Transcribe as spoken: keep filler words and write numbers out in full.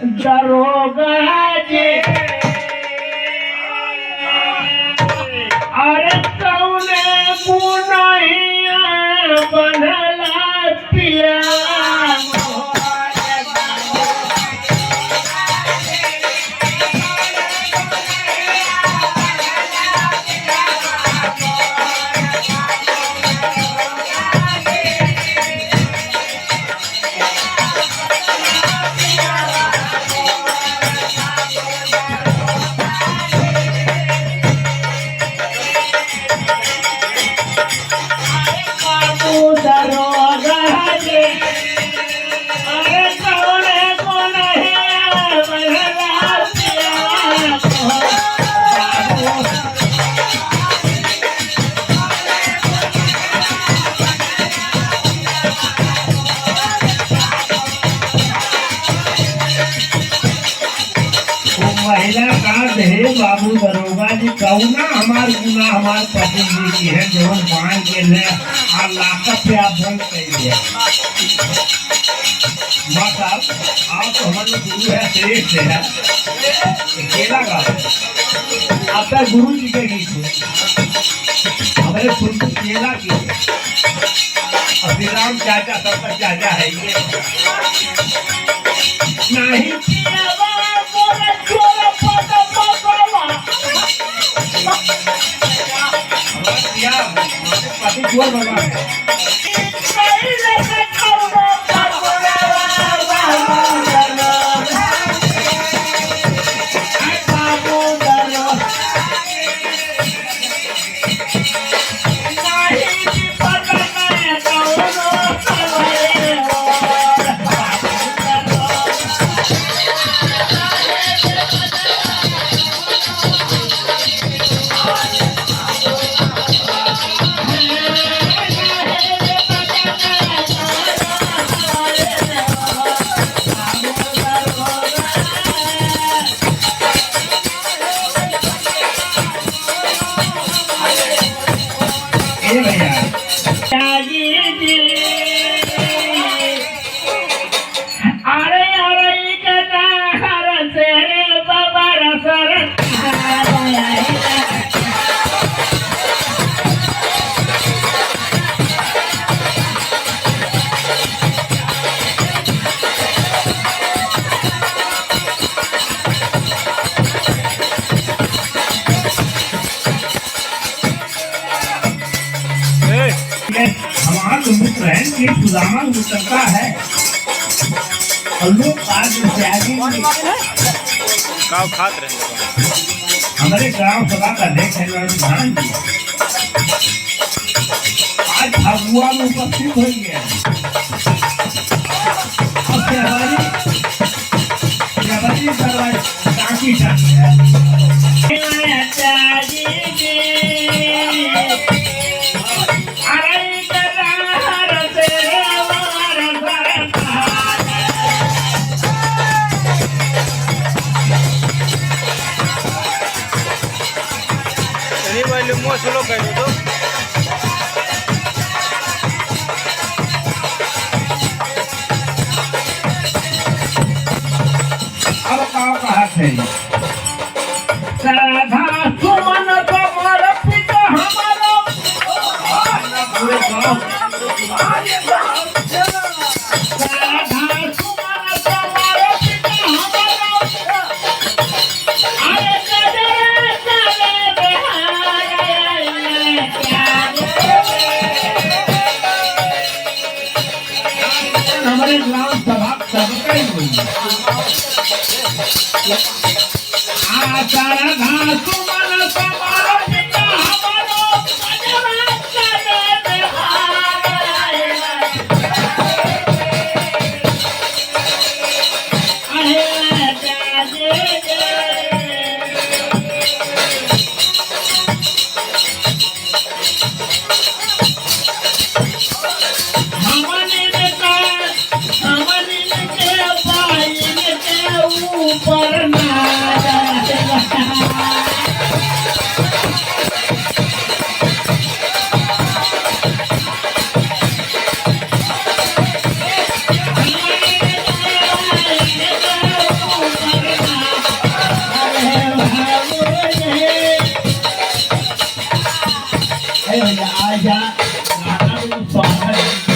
दरोगा जी, अरे कौने गुनहिया बनला पिया। वो महिला का, "हे बाबू दरोगा जी, कौना हमार गुनाह हमार पति जी की है, जवन बांध के ले आ lockup पे आप बंद कर दिया?" माँ साहब, आप तो हमारे गुरु है, श्रेष्ठ है, केला का, आपका गुरु जी के गीत है, हमारे सुनते केला की। अभी राम चाचा, सबका चाचा है ये। नहीं पियावा मोर चोर पद पदवा। हमारा पिया, पति चोर बना है। नहीं लेके चलो पदवा। ए भैया। अरे, अरे, ई के ना हर से रे बाबा रसर। हमार तो मित्र है, ये सुदामा उतरता है और लोग आज से आगे का खात रहे। हमारे ग्राम सभा का अध्यक्ष है प्रधान जी। आज फगुआ में उपस्थित हो गया है। अब क्या बारी? क्या बारी? क्या बारी? टाकी, टाकी। अरे, इधर आ, तेरे वाला तनी भाई, ले मुंह स्लो कर दो तो। अब का कहत है? श्रद्धा सुमन समर्पित हमारो। पूरे गाँव। श्रद्धा सुमन समर्पित हमारो। हमारे ग्राम सभा सबका ही बोलिए। आ, शारदा सुमन समर्पित हमारो। हमनिन का, हमनिन के पाइन के ऊपर ना जाए। ए भैया, आ जा। गाना में कुछ स्वागत है।